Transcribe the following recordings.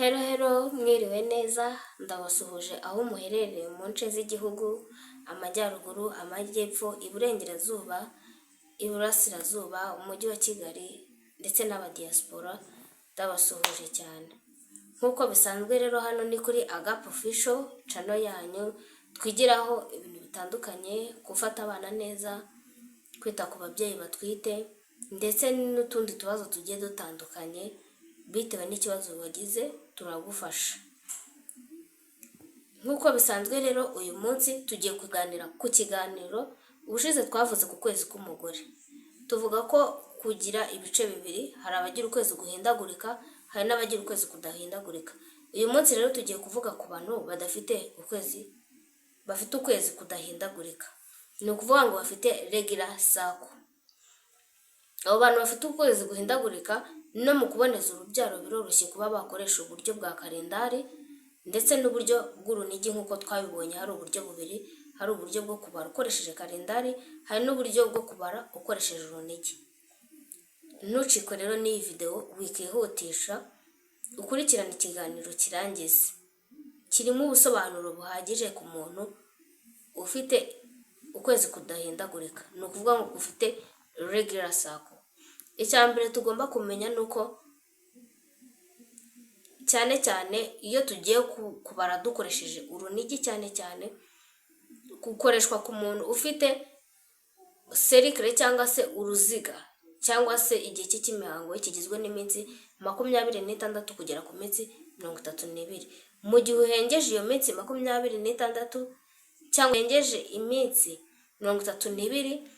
Hello hello, mwiriwe neza, ndabasuhuje aho muherereye mu nce z'igihugu: amajyaruguru, amajyepfo, iburengerazuba, iburasirazuba, umujyi wa Kigali ndetse n'abadiyasipora, ndabasuhuje cyane. Nk'uko bisanzwe rero, hano ni kuri Agape Official channel yanyu twigiraho ibintu bitandukanye: gufata abana neza, kwita ku babyeyi batwite ndetse n'utundi tubazo tugiye dutandukanye. Bitewe n'ikibazo wagize turagufasha. Nk'uko bisanzwe rero, uyu munsi tugiye kuganira ku kiganiro. Ubushize twavuze ku kwezi k'umugore, tuvuga ko kugira ibice bibiri: hari abagira ukwezi guhindagurika, hari n'abagira ukwezi kudahindagurika. Uyu munsi rero tugiye kuvuga ku bantu badafite ukwezi, bafite ukwezi kudahindagurika, ni ukuvuga ngo bafite irregular cycle. Abo bantu bafite ukwezi guhindagurika, no mu kuboneza urubyaro biroroshye kuba bakoresha uburyo bwa kalendari ndetse n'uburyo bw'urunigi. Nk'uko twabibonye, hari uburyo bubiri: hari uburyo bwo kubara ukoresheje kalendari, hari n'uburyo bwo kubara ukoresheje urunigi. Ntucikwe rero n'iyi videwo, wikihutisha, ukurikirane ikiganiro kirangize. Kirimo ubusobanuro buhagije ku muntu ufite ukwezi kudahindagurika, ni ukuvuga ngo ufite irregular cycle. Icya mbere tugomba kumenya ni uko cyane cyane iyo tugiye kubara dukoresheje urunigi, cyane cyane gukoreshwa ku muntu ufite cercle cyangwa se uruziga, cyangwa se igihe cye cy'imihango kigizwe n'iminsi 26 kugera ku minsi 32. Mu gihe uhengeje iyo minsi 26 cyangwa uhengeje iminsi 32,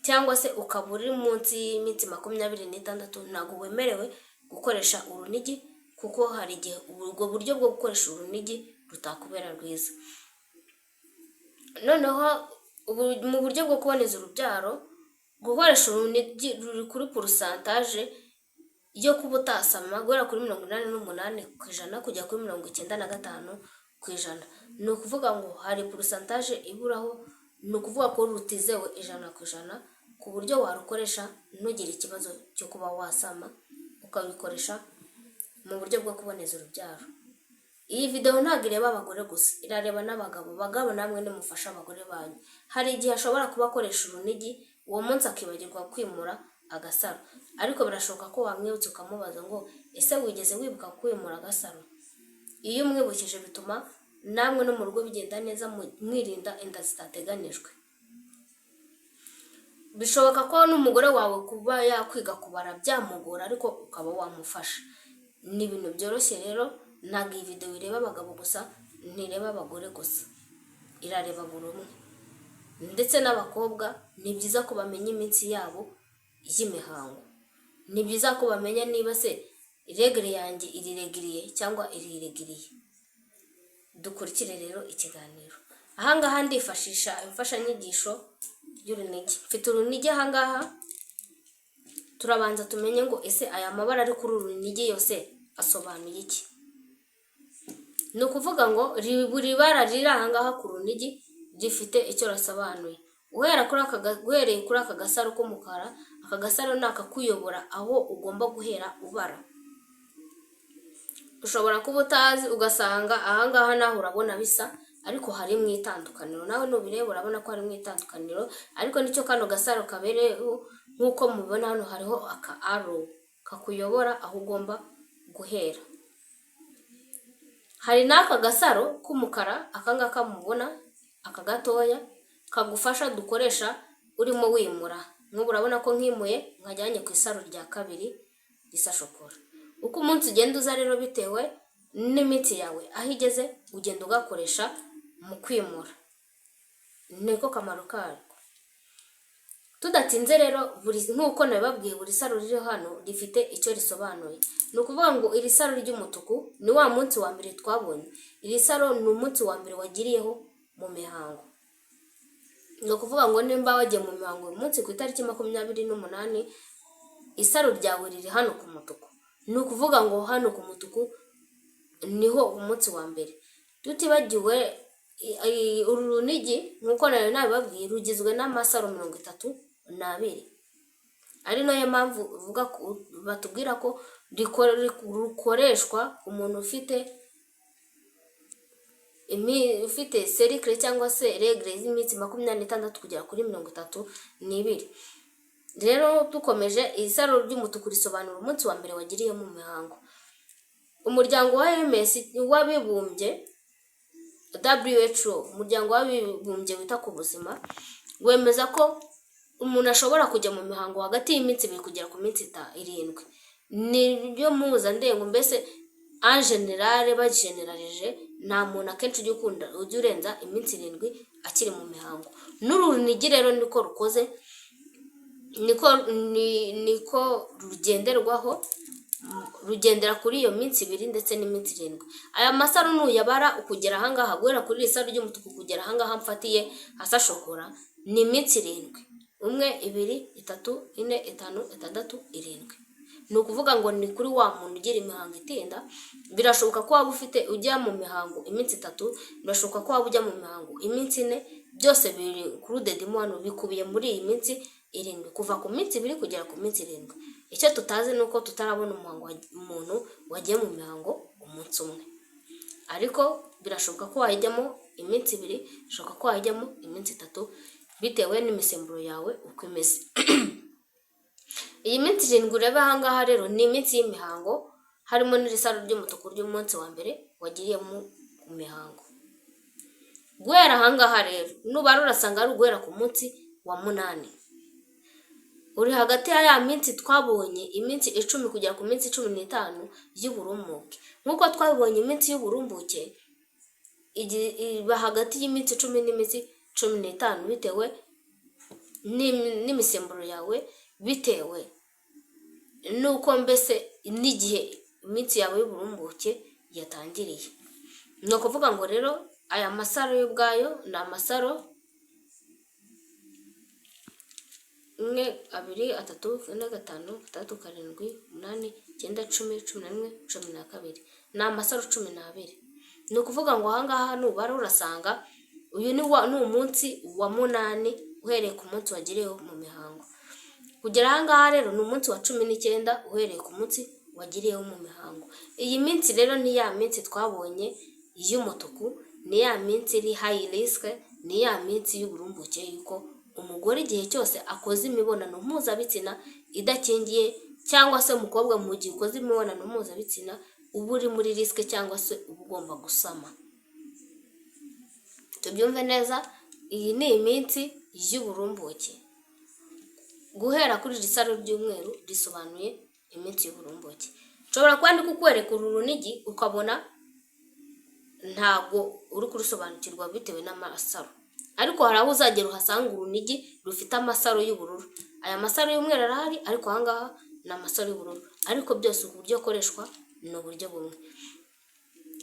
cyangwa se ukaba uri munsi y'iminsi 26, ntabwo wemerewe gukoresha urunigi, kuko hari igihe ubwo buryo bwo gukoresha urunigi rutakubera rwiza. Noneho mu buryo bwo kuboneza urubyaro, gukoresha urunigi ruri kuri pourcentage yo kuba utasama guhera kuri 88% kujya kuri 95%. Ni ukuvuga ngo hari pourcentage iburaho, ni ukuvuga ko rutizewe 100% ku buryo warukoresha ntugire ikibazo cyo kuba wasama, ukabikoresha mu buryo bwo kuboneza urubyaro. Iyi videwo ntabwo ireba abagore gusa, irareba n'abagabo. Bagabo, namwe nimufashe abagore banyu. Hari igihe ashobora kuba akoresha urunigi, uwo munsi akibagirwa kwimura agasaro, ariko birashoboka ko wamwibutsa ukamubaza ngo: "Ese wigeze wibuka kwimura agasaro?" Iyo umwibukije bituma namwe no mu rugo bigenda neza, mwirinda inda zitateganijwe. Bishoboka ko n'umugore wawe kuba yakwiga kubara byamugora, ariko ukaba wamufasha. Ni ibintu byoroshye rero. Ntabwo iyi videwo ireba abagabo gusa, ntireba abagore gusa, irareba buri umwe, ndetse n'abakobwa. Ni byiza ko bamenya iminsi yabo y'imihango, ni byiza ko bamenya niba se règle yanjye iri régulier cyangwa iri irrégulier. Dukurikire rero ikiganiro. Ahangaha ndifashisha imfashanyigisho y'urunigi. Mfite urunigi ahangaha. Turabanza tumenye ngo: ese aya mabara ari kuri uru runigi yose asobanuye iki? Ni ukuvuga ngo buri bara riri ahangaha ku runigi rifite icyo risobanuye. Uhereye kuri aka gasaro k'umukara, aka gasaro ni akakuyobora aho ugomba guhera ubara. Ushobora kuba utazi, ugasanga ahangaha naho urabona bisa, ariko harimo itandukaniro. Nawe nubireba urabona ko harimo itandukaniro, ariko nicyo kano gasaro kabereyeho. Nk'uko mubibona hano, hariho aka arrow kakuyobora aho ugomba guhera. Hari n'aka gasaro k'umukara, aka ngaka mubona, aka gatoya kagufasha, dukoresha urimo wimura. Nk'ubu urabona ko nkimuye nkajyanye ku isaro rya kabiri risa shokora. Uko umunsi ugenda uza rero, bitewe n'iminsi yawe aho igeze, ugenda ugakoresha mu kwimura. Niko kamaro karwo. Tudatinze rero, buri nk'uko nabibabwiye, buri saro riri hano rifite icyo risobanuye. Ni ukuvuga ngo iri saro ry'umutuku ni wa munsi wa mbere twabonye. Iri saro ni umunsi wa mbere wagiriyeho mu mihango. Ni ukuvuga ngo nimba wagiye mu mihango uyu munsi ku itariki 28, isaro ryawe riri hano ku mutuku. Ni ukuvuga ngo hano ku mutuku niho umunsi wa mbere. Tutibagiwe uru runigi, nk'uko nari nabibabwiye, rugizwe n'amasaro 32, ari nayo mpamvu batubwira ko Rukoreshwa ku muntu ufite cycle cyangwa se règles z'iminsi 26 kugera kuri 32. Rero dukomeje, isaro ry'umutuku risobanura umunsi wa mbere wagiriye mu mihango. Umuryango wa OMS w'abibumbye, WHO, umuryango w'abibumbye wita ku buzima, wemeza ko umuntu ashobora kujya mu mihango hagati y'iminsi 2 kugera ku minsi 7. Nibyo mpuzandengo. Mbese en général, bageneralije, nta muntu akenshi ujya ukunda ujya urenza iminsi 7 akiri mu mihango. N'uru runigi rero niko rukoze, niko rugenderwaho, rugendera kuri iyo minsi 2 ndetse n'iminsi 7. Aya masaro nuyabara ukugera ahangaha, guhera kuri iri saro ry'umutuku kugera ahangaha mfatiye hasa shokora, ni iminsi 7: 1, 2, 3, 4, 5, 6, 7. Ni ukuvuga ngo ni kuri wa muntu ugira imihango itinda. Birashoboka ko waba ufite ujya mu mihango iminsi 3, birashoboka ko waba ujya mu mihango iminsi 4. Byose biri included mo hano, bikubiye muri iyi minsi 7, kuva ku minsi 2 kugera ku minsi 7. Icyo tutazi ni uko tutarabona umuhango umuntu wagiye mu mihango umunsi umwe, ariko birashoboka ko wayijyamo iminsi 2, bishoboka ko wayijyamo iminsi 3, bitewe n'imisemburo yawe uko imeze. Iyi minsi 7 ureba ahangaha rero ni iminsi y'imihango, harimo n'irisaro ry'umutuku ry'umunsi wa mbere wagiriye mu mihango. Guhera ahangaha rero, nubara urasanga ari uguhera ku munsi wa 8, uri hagati ya ya minsi twabonye, iminsi 10 kugera ku minsi 15 y'uburumbuke. Nk'uko twabibonye, iminsi y'uburumbuke iba hagati y'iminsi 10 n'iminsi 15, bitewe n'imisemburo yawe, bitewe n'uko mbese n'igihe iminsi yawe y'uburumbuke yatangiriye. Ni ukuvuga ngo rero aya masaro yo ubwayo ni amasaro 1, 2, 3, 4, 5, 6, 7, 8, 9, 10, 11, 12. Ni amasaro 12. Ni ukuvuga ngo ahangaha nubara urasanga uyu ni umunsi wa 8 uhereye ku munsi wagiriyeho mu mihango. Kugera ahangaha rero ni umunsi wa 19 uhereye ku munsi wagiriyeho mu mihango. Iyi minsi rero ni ya minsi twabonye y'umutuku, ni ya minsi iri high risk, ni ya minsi y'uburumbuke, yuko umugore igihe cyose akoze imibonano mpuzabitsina idakingiye, cyangwa se umukobwa mu gihe ukoze imibonano mpuzabitsina, uba uri muri risk cyangwa se uba ugomba gusama. Tubyumve neza, iyi ni iminsi y'uburumbuke. Guhera kuri iri saro ry'umweru risobanuye iminsi y'uburumbuke. Nshobora kuba ndi kukwereka uru runigi ukabona ntabwo uri kurusobanukirwa bitewe n'amasaro, ariko hari aho uzagera uhasanga urunigi rufite amasaro y'ubururu. Aya masaro y'umweru arahari, ariko ahangaha ni amasaro y'ubururu, ariko byose uburyo akoreshwa ni uburyo bumwe.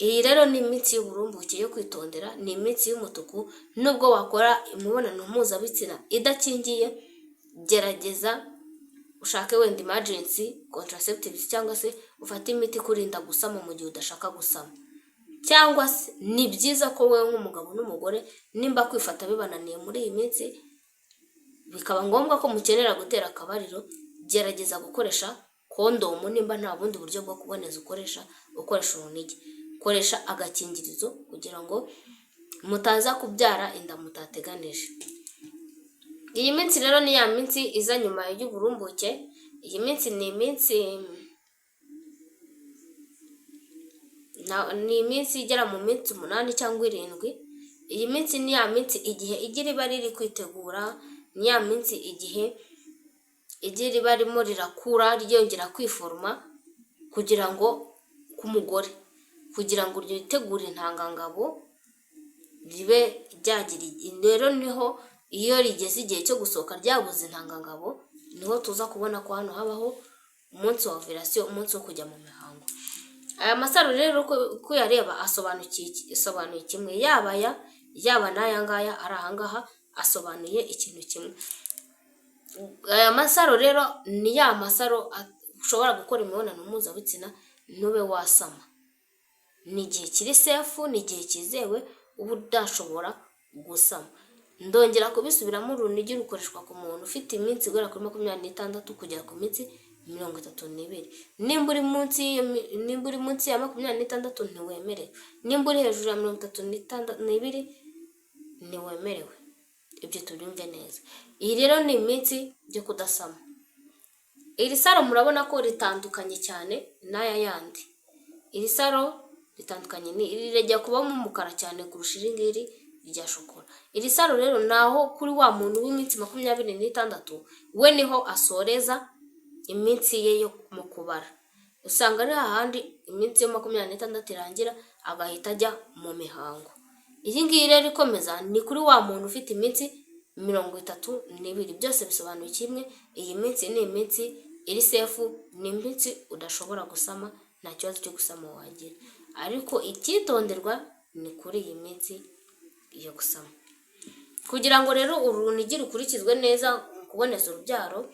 Iyi rero ni iminsi y'uburumbuke yo kwitondera, ni iminsi y'umutuku. Nubwo wakora imibonano mpuzabitsina idakingiye, gerageza ushake wenda emergency contraceptives, cyangwa se ufate imiti ikurinda gusama mu gihe udashaka gusama. Cyangwa se ni byiza ko wowe nk'umugabo n'umugore, nimba kwifata bibananiye muri iyi minsi, bikaba ngombwa ko mukenera gutera akabariro, gerageza gukoresha kondomu. Nimba nta bundi buryo bwo kuboneza ukoresha, ukoresha urunigi, koresha agakingirizo kugira ngo mutaza kubyara inda mutateganije. Iyi minsi rero ni ya minsi iza nyuma y'uburumbuke. Iyi minsi ni iminsi igera mu minsi 8 cyangwa 7. Iyi minsi ni ya minsi igihe igi riba riri kwitegura, ni ya minsi igihe igi riba ririmo rirakura, ryongera kwiforoma kugira ngo ku mugore, kugira ngo ryitegure intangangabo ribe ryagira. Rero niho iyo rigeze igihe cyo gusohoka ryabuze intangangabo, niho tuza kubona ko hano habaho umunsi wa ovulation, umunsi wo kujya mu mihango. Aya masaro rero uko uyareba asobanuye kimwe, yaba aya, yaba n'aya ngaya ari ahangaha, asobanuye ikintu kimwe. Aya masaro rero ni ya masaro ushobora gukora imibonano mpuzabitsina ntube wasama. Ni igihe kiri safe, ni igihe cyizewe uba udashobora gusama. Ndongera kubisubiramo, urunigi rukoreshwa ku muntu ufite iminsi guhera kuri 26 kugera ku minsi 32. Nimba uri munsi ya 26 ntiwemerewe, nimba uri hejuru ya 32 ntiwemerewe. Ibyo tubyumve neza. Iyi rero ni iminsi yo kudasama. Iri saro murabona ko ritandukanye cyane n'aya yandi. Iri saro ritandukanye, ni iri rijya kubamo umukara cyane kurusha iri ngiri rya shokora. Iri saro rero ni aho kuri wa muntu w'iminsi 26, we niho asoreza iminsi ye yo mu kubara. Usanga ari hahandi iminsi yo 26 irangira, agahita ajya mu mihango. Iyi ngiyi rero ikomeza ni kuri wa muntu ufite iminsi 32. Byose bisobanuye kimwe. Iyi minsi ni iminsi iri safe, ni iminsi udashobora gusama, nta kibazo cyo gusama wagira. Ariko icyitonderwa ni kuri iyi minsi yo gusama. Kugira ngo rero uru runigi rukurikizwe neza mu kuboneza urubyaro,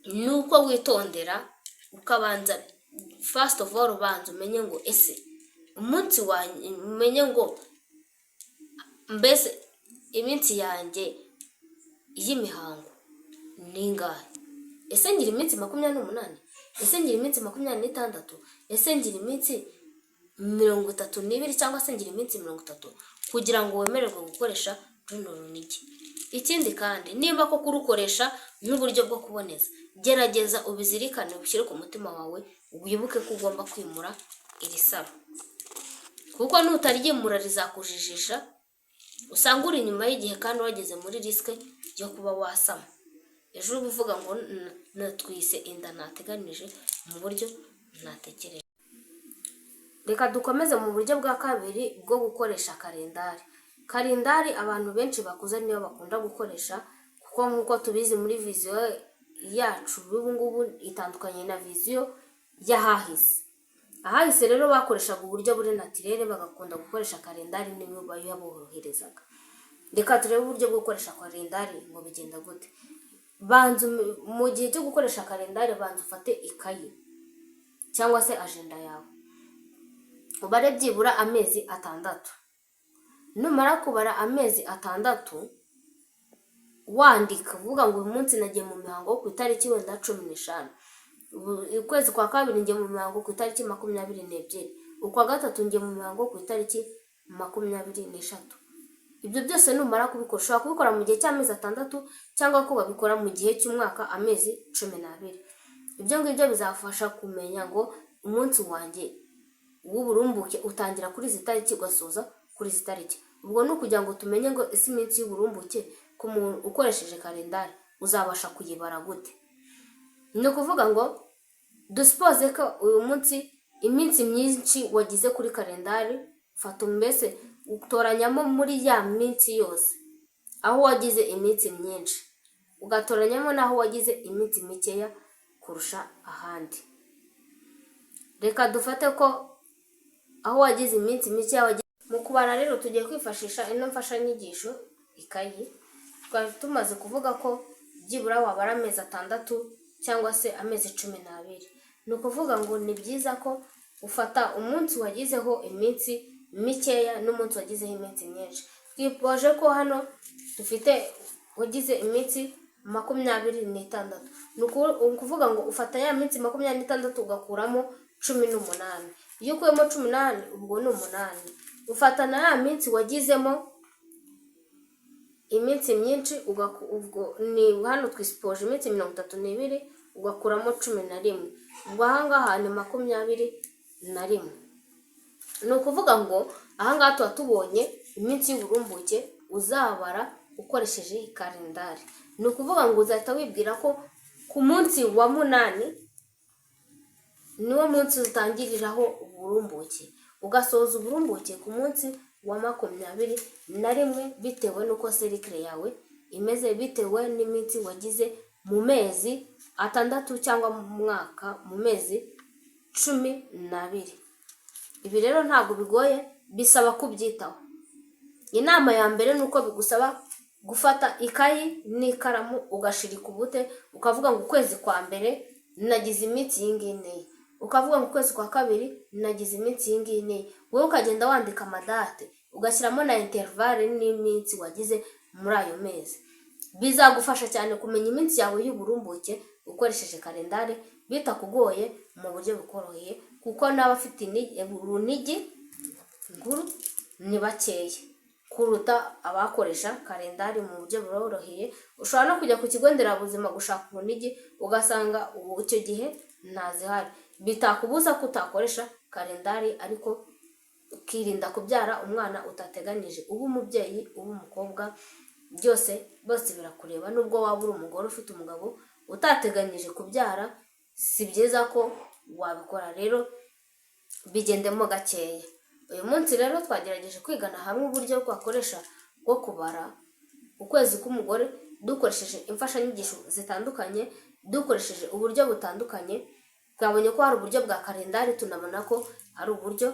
ni uko witondera ukabanza, first of all, ubanza umenye ngo ese umunsi wanjye, umenye ngo mbese iminsi yanjye y'imihango ni ingahe? Ese ngira iminsi 28? Ese ngira iminsi 26? Ese ngira iminsi 32 cyangwa se ngira iminsi 30? Kugira ngo wemererwe gukoresha runo runigi. Ikindi kandi, niba ko kurukoresha nk'uburyo bwo kuboneza, gerageza ubizirikane, ubishyire ku mutima wawe, wibuke ko ugomba kwimura iri saro, kuko nutaryimura rizakujijisha, usanga uri inyuma y'igihe kandi wageze muri risque yo kuba wasama. Ejo uba uvuga ngo natwise inda ntateganije mu buryo ntatekereje. Reka dukomeze mu buryo bwa kabiri bwo gukoresha kalendari. Kalendari abantu benshi bakuze niyo bakunda gukoresha, kuko nk'uko tubizi, muri vision yacu y'ubu ngubu itandukanye na vision y'ahahise. Ahahise rero bakoreshaga uburyo buri naturel, bagakunda gukoresha kalendari, niyo yaboroherezaga. Reka turebe uburyo bwo gukoresha kalendari ngo bigenda gute. Banza mu gihe cyo gukoresha kalendari, banza ufate ikayi cyangwa se agenda yawe, ubare byibura amezi 6. Numara kubara amezi 6, wandika uvuga ngo uyu munsi nagiye mu mihango ku itariki wenda 15, ukwezi kwa kabiri ngiye mu mihango ku itariki 22, ukwa gatatu ngiye mu mihango ku itariki 23. Ibyo byose numara kubikora, ushobora kubikora mu gihe cy'amezi 6 cyangwa ko babikora mu gihe cy'umwaka, amezi 12. Ibyo ngibyo bizafasha kumenya ngo umunsi wanjye w'uburumbuke utangira kuri izi tariki, ugasoza kuri izi tariki. Ubwo ni ukugira ngo tumenye ngo ese iminsi y'uburumbuke ku muntu ukoresheje kalendari uzabasha kuyibara gute. Ni ukuvuga ngo dusipoze ko uyu munsi iminsi myinshi wagize kuri kalendari, fata mbese utoranyamo muri ya minsi yose aho wagize iminsi myinshi, ugatoranyamo n'aho wagize iminsi mikeya kurusha ahandi. Reka dufate ko aho wagize iminsi mikeya. Mu kubara rero tugiye kwifashisha ino mfashanyigisho, ikayi. Twari tumaze kuvuga ko byibura wabara amezi 6 cyangwa se amezi 12. Ni ukuvuga ngo ni byiza ko ufata umunsi wagizeho iminsi mikeya n'umunsi wagizeho iminsi myinshi. Twipoje ko hano dufite wagize iminsi 26. Ni ukuvuga ngo ufata ya minsi 26 ugakuramo 18. Iyo ukuyemo 18, ubwo ni 8. Ufata na ya minsi wagizemo iminsi myinshi, ubwo ni hano twisipoje iminsi 32, ugakuramo 11, ubwo ahangaha ni 21. Ni ukuvuga ngo ahangaha tuba tubonye iminsi y'uburumbuke uzabara ukoresheje kalendari. Ni ukuvuga ngo uzahita wibwira ko ku munsi wa 8 niwo munsi utangiriraho uburumbuke, ugasoza uburumbuke ku munsi wa 21, bitewe n'uko cycle yawe imeze, bitewe n'iminsi wagize mu mezi 6 cyangwa mu mwaka mu mezi 12. Ibi rero ntabwo bigoye, bisaba kubyitaho. Inama ya mbere ni uko bigusaba gufata ikayi n'ikaramu, ugashirika ubute, ukavuga ngo ukwezi kwa mbere nagize iminsi iyi ngiyi n'iyi, ukavuga ngo ukwezi kwa kabiri nagize iminsi iyi ngiyi n'iyi, wowe ukagenda wandika amadate, ugashyiramo na intervalle n'iminsi wagize muri ayo mezi. Bizagufasha cyane kumenya iminsi yawe y'uburumbuke. ukoresheje kalendari bitakugoye, mu buryo bukoroheye, kuko n'abafite urunigi nkuru ni bakeya kuruta abakoresha kalendari mu buryo buboroheye. Ushobora no kujya ku kigo nderabuzima gushaka urunigi, ugasanga ubu icyo gihe ntazihari. Bitakubuza ko utakoresha kalendari, ariko ukirinda kubyara umwana utateganyije. Uba umubyeyi, uba umukobwa, byose bose birakureba. Nubwo waba uri umugore ufite umugabo utateganyije kubyara, si byiza ko wabikora. Rero bigendemo gakeya. Uyu munsi rero twagerageje kwigana hamwe uburyo twakoresha bwo kubara ukwezi k'umugore dukoresheje imfashanyigisho zitandukanye, dukoresheje uburyo butandukanye. Twabonye ko hari uburyo bwa kalendari, tunabona ko hari uburyo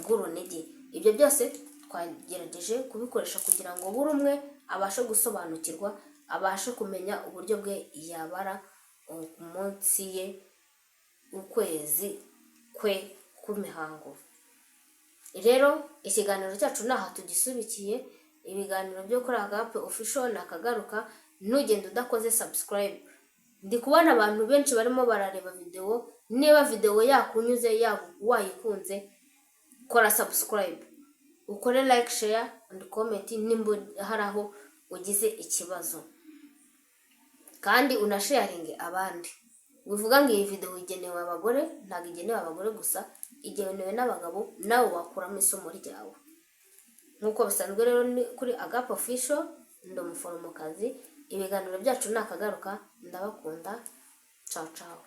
bw'urunigi. Ibyo byose twagerageje kubikoresha kugira ngo buri umwe abashe gusobanukirwa, abashe kumenya uburyo bwe yabara umunsi ye, ukwezi kwe kw'imihango. Rero ikiganiro cyacu ni aha tugisubikiye. Ibiganiro byo kuri Agape Official nakagaruka. Ntugende udakoze subscribe. Ndi kubona abantu benshi barimo barareba videwo. Niba videwo yakunyuze, wayikunze, kora subscribe, ukore like, share and comment nimba hari aho ugize ikibazo, kandi unasharinge abandi. Bivuga ngo iyi videwo igenewe abagore? Ntabwo igenewe abagore gusa, igenewe n'abagabo. Nawe wakuramo isomo ryawe. Nk'uko bisanzwe rero, ni kuri Agape Official, ndi umuforomokazi. Ibiganiro byacu ni akagaruka. Ndabakunda, ciao ciao.